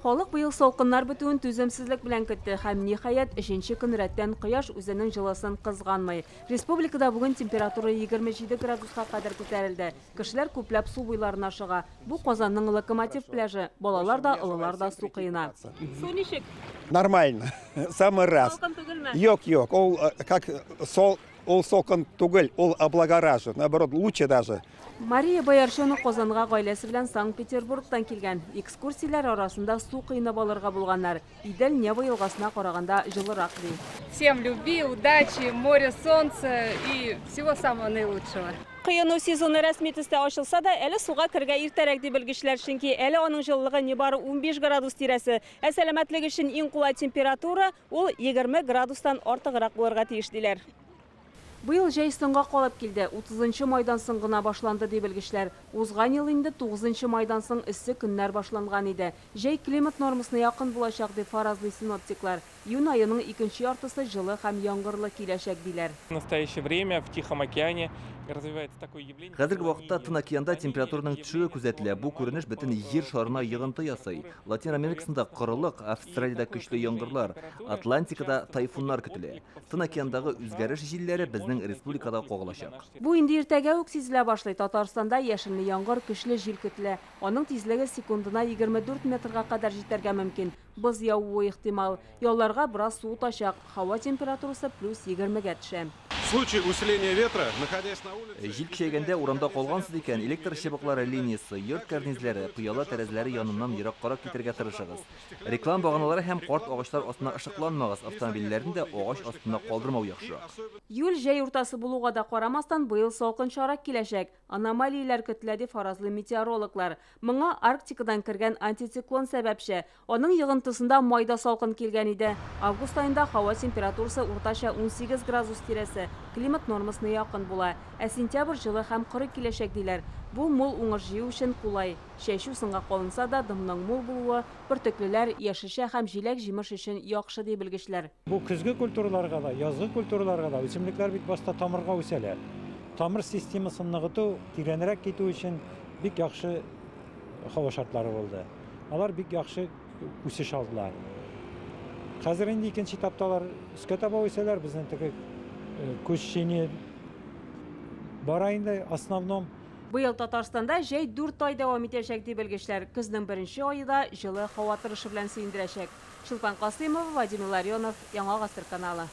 Халык быел салкыннар бетүен түземсезлек белән көтте һәм, ниһаять, өченче көн рәттән кояш үзенең җылысын кызганмый. Республикада бүген температура 27 градуска кадәр күтәрелде. Кешеләр күпләп су буйларына ашыга. Бу Казанның Локомотив пляжы. Балалар да, олылар да су коена. Су ничек? Нормально. Самый раз. Салкын түгелме? Юк, юк. Ул как сол, ул салкын түгел, ул облагораживает. Наоборот, лучше даже. Мария Бояршина Казанга гаиләсе белән Санкт-Петербургтан килгән. Экскурсияләр арасында су коенып алырга булганнар. Идел Нева елгасына караганда җылырак, ди. Всем любви, удачи, море, солнца и всего самого наилучшего. Коену сезоны рәсми төстә ачылса да, әле суга керергә иртәрәк, ди белгечләр, чөнки әле аның җылылыгы нибары 15 градус тирәсе. Ә сәламәтлек өчен иң кулай температура ул 20 градустан артыграк булырга тиеш, диләр. Быел җәй соңга калып килде. 30 майдан соң гына башланды, ди белгечләр. Узган ел инде 9 майдан соң эссе көннәр башланган иде. Җәй климат нормасына якын булачак, дип фаразлый синоптиклар. Июнь аеның икенче яртысы җылы һәм яңгырлы киләчәк, диләр. В настоящее время в Тихом океане развивается такое явление. Хәзерге вакытта Тын океанда температураның төшүе күзәтелә. Бу күренеш бөтен Җир шарына йогынты ясый. Латин Америкасында корылык, Австралиядә көчле яңгырлар, Атлантикада тайфуннар көтелә. Тын океандагы үзгәреш җилләре безнең республикада кагылачак. Бу инде иртәгә үк сизелә башлый. Татарстанда яшенле яңгыр, көчле җил көтелә. Аның тизлеге секундына 24 метрга кадәр җитәргә мөмкин. Боз явуы ихтимал. Ялларга бераз суытачак. Һава температурасы плюс 20гә төшә. В случае усиления ветра, находясь на улице. Җил көчәйгәндә урамда калгансыз икән, электр чыбыклары линиясе, йорт карнизлары, пыяла тәрәзәләре яныннан ераккарак китәргә тырышыгыз. Реклама баганалары һәм карт агачлар астына ышыкланмагыз, автомобильләрне дә агач астында калдырмау яхшырак. Июль җәй уртасы булуга да карамастан, быел салкынчарак киләчәк. Аномалияләр көтелә, дип фаразлый метеорологлар. Моңа Арктикадан кергән антициклон сәбәпче. Аның йогынтысында майда салкын килгән иде. Август аенда һава температурасы уртача 18 градус тирәсе, климат нормасына якын була. Ә сентябрь җылы һәм коры киләчәк, диләр. Бу мул уңыш җыю өчен кулай. Чәчү соңга калынса да, дымның мул булуы бөртеклеләр, яшелчә һәм җиләк-җимеш өчен яхшы, ди белгечләр. Бу көзге культураларга да, язгы культураларга да үсемлекләр бит башта тамырга үсәләр. Тамыр системасын ныгыту, тирәнрәк китү өчен бик яхшы һава шартлары булды. Алар бик яхшы үсеш алдылар. Хәзер инде икенче этапта алар өскә таба үсәләр, безнең теге күчение бара инде основном. Быел Татарстанда җәй 4 ай дәвам итәчәк, ди белгечләр. Көзнең беренче ае да җылы һава торышы белән сөендерәчәк. Чулпан Касыймова, Владимир Ларионов, Яңа Гасыр каналы.